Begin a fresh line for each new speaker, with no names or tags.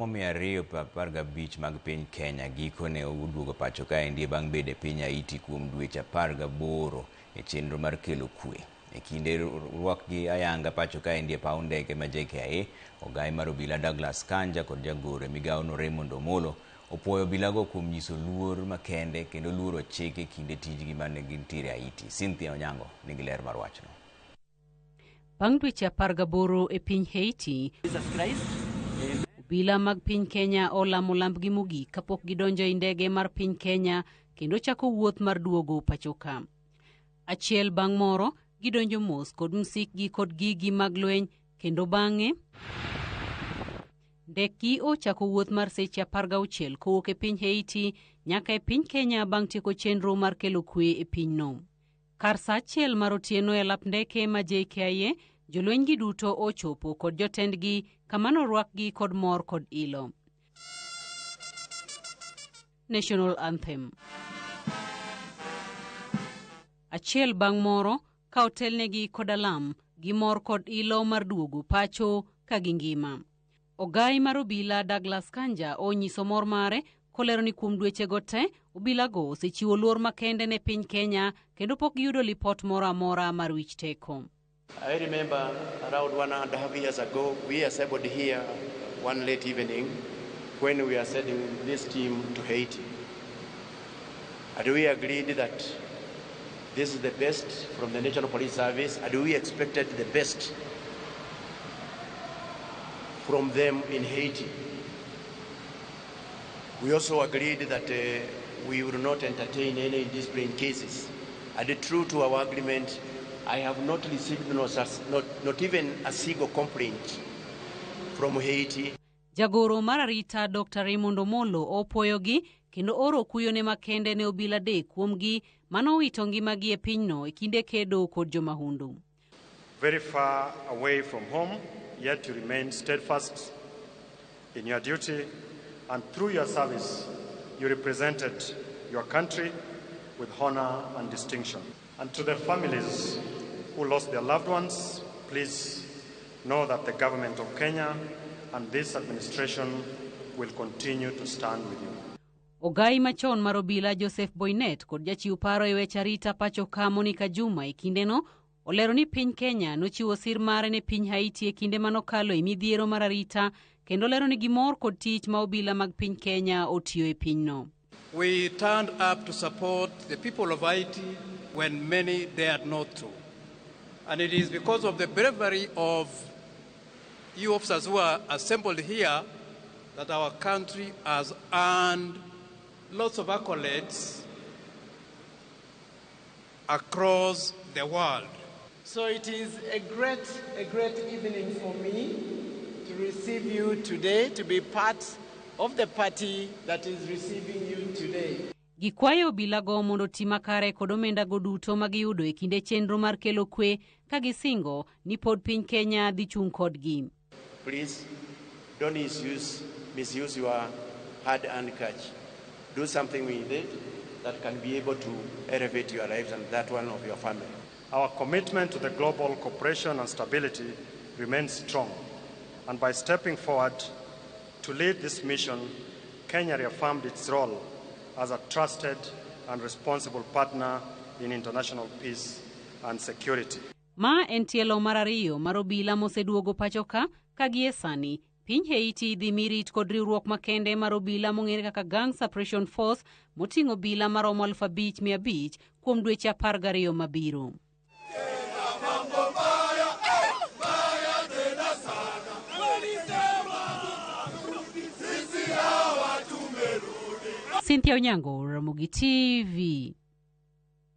215 mag piny Kenya gikone oduogo pacho kaendi bang' bedo e piny Haiti kuom dweche 18 e chenro mar kelo kwe. E kinde rwakgi ayanga pacho kaendi e paw ndeke ma JKIA, ogai mar obila Douglas Kanja kod jagoro e migawono Raymond Omolo opuoyo obilago kuom nyiso luor makende kendo luoro chik e kinde tijgi mane gintiere Haiti. Cynthia Onyango nigi ler mar wachno.
Bang' dweche 18 e piny Haiti, obila mag piny Kenya olamo lambgi mogik kapok gidonjo e ndege mar piny Kenya kendo chako wuoth mar duogo pachoka. Achiel bang' moro, gidonjo mos kod msikgi kod gigi mag lweny kendo bang'e ndekgi ochako wuoth mar seche 16 kowuok e piny Haiti nyaka e piny Kenya bang' tieko chenro mar kelo kwe e pinyno. Kar saa 1 mar otieno e lap ndeke ma JKIA, jolwenygi duto ochopo kod jotendgi kama norwakgi kod mor kod ilo. National Anthem. Achiel bang' moro ka otelnegi kod alam gi mor kod ilo mar duogo pacho ka gingima. Ogai mar obila Douglas Kanja onyiso mor mare kolero ni kuom dwechego te, obilago osechiwo luor makende ne piny Kenya kendo pok giyudo lipot moro amora mar wich teko.
I remember around 1.5 years ago, we assembled here one late evening when we are sending this team to Haiti. And we agreed that this is the best from the National Police Service, and we expected the best from them in Haiti. We also agreed that we would not entertain any indiscipline cases. And true to our agreement, I have not received not even a single complaint from Haiti.
Jagoro mar arita Dr. Raymond Omolo opuoyogi kendo oro kuyone makende ne obila 3 kuomgi manowito ngimagi e pinyno e kinde kedo kod jomahundu.
Very far away from home, yet you remain steadfast in your duty, and through your service, you represented your country with honor and distinction. And to the families who lost their loved ones, please know that the government of Kenya and this administration will continue to stand with you.
Ogai machon mar obila Joseph Boynet kod jachiw paro e weche arita pacho ka Monica Juma e kindeno olero ni piny Kenya nochiwo sir mare ne piny Haiti e kinde manokalo e midhiero mar arita kendo lero ni gimor kod tich ma obila mag piny Kenya otiyo e pinyno.
We turned up to support the people of Haiti when many dared not to. And it is because of the bravery of you officers who are assembled here that our country has earned lots of accolades across the world.
So it is a great evening for me to receive you today, to be part of the party that is receiving you today.
Gikwayo obilago mondo oti makare kod omenda go duto magiyudo e kinde chenro mar kelo kwe ka gisingo ni pod piny Kenya dhi chung' kodgi.
Please don't misuse your hard-earned cash. Do something with it that can be able to elevate your lives and that one of your family.
Our commitment to the global cooperation and stability remains strong, and by stepping forward to lead this mission, Kenya reaffirmed its role as a trusted and responsible partner in international peace and security.
Ma en tielo mar ariyo mar obila moseduogo pacho ka gie sani piny Haiti dhi mirit kod riwruok makende mar obila mong'ere kaka Gang Suppression Force moting'o obila maromo 5,500 kuom dweche 12 mabiro. Cynthia Onyango, Ramogi TV.